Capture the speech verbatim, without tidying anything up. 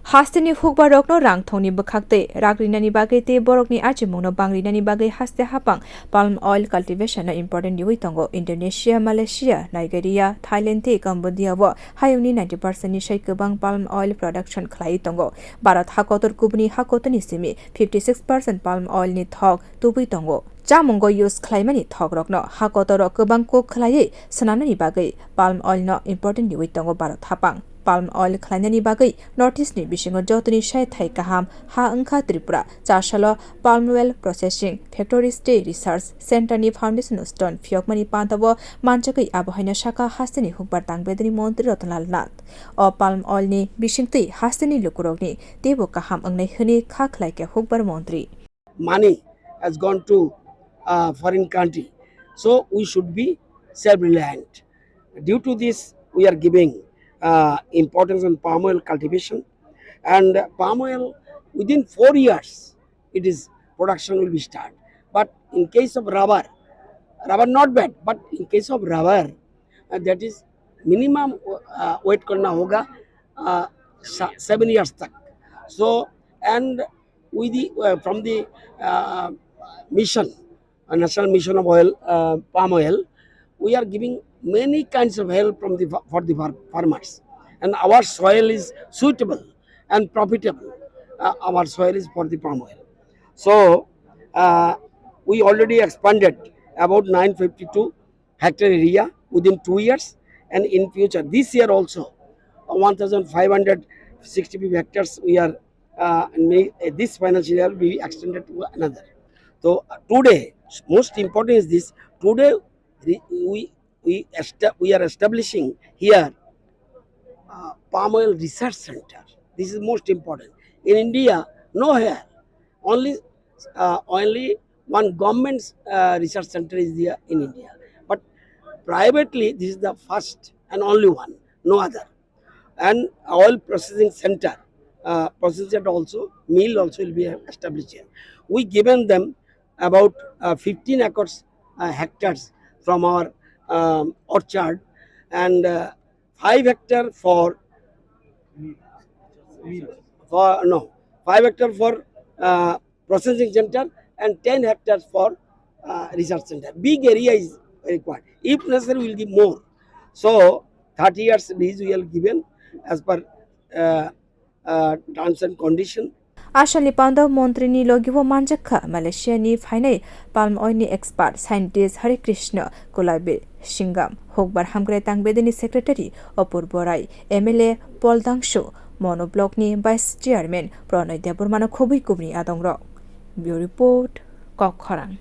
Hasteni hukbarokno rang thongni bwkhaktwi rak rinani bagwi tei borokni achimungno bang rinani bagwi haste hapang palm oil cultivation no important riwi tongo. Indonesia, Malaysia, Nigeria, Thailand tei Cambodia o hayungni ninety percent ni sai kwbang palm oil production khlaiwi tongo. Bharat hakotor kubuni hakotorni simi fifty six percent palm oil ni thok tubui tongo. Chamungo use khlaimani thokrokno hakotoro kwbang kuk khlaiwi swnamnani bagwi palm oil no important riwi tongo Bharat hapang. Palm oil khlainani bagwi North East ni bisingo jotoni sai thai kaham ha wngkha Tripura. Chasalo palm oil processing factories tei research center ni foundation stone phiyokmani pantabo manchagwi abo haino sakha hasteni hukbar tangbedani montri Ratan Lal Nath. O palm oil ni bisingtwi hasteni lukurokni teibo kaham wngnai hwnwi kha khlaikha hukbar montri. Money has gone to, uh, foreign country. So we should be self-reliant. Due to this, we are giving, uh, importance on palm oil cultivation. And palm oil, within four years, it is, production will be start. But in case of rubber, rubber not bad, but in case of rubber, uh, that is minimum, uh, wait karna hoga, uh, sa-, seven years tak. So, and with the, uh, from the, uh, mission, uh, National Mission of Oil, uh, Palm Oil, we are giving many kinds of help from the fa-, for the far-, farmers, and our soil is suitable and profitable. Uh, our soil is for the palm oil. So, uh, we already expanded about nine fifty-two hectare area within two years, and in future, this year also, uh, one thousand five hundred sixty-five hectares we are, uh, may, uh, this financial year will be extended to another. So, uh, today, most important is this, today re-, we, we esta-, we are establishing here, uh, palm oil research center. This is most important. In India, nowhere, only, uh, only one government's, uh, research center is there in India. But privately, this is the first and only one, no other. And oil processing center, uh, processing center also, mill also will be established here. We given them about, uh, fifteen acres, uh, hectares from our, um, orchard, and, uh, five hectare for, for, no, five hectare for, uh, processing center and ten hectares for, uh, research center. Big area is required. If necessary, we'll give more. So, thirty years lease we are given as per, uh, uh, terms and condition. Asalni panda montri ni logi o manjak kha Malaysia ni phainai palm oil ni expert scientist Hare Krishna Kulabi Singham, hukbar hamkrai tangbedeni secretary Apurbo Rai, M L A Paul Dangsu, Mono block ni vice chairman Pranay Debbarma no khobwi kubni adongrok. Bureau report, Kokkhorang.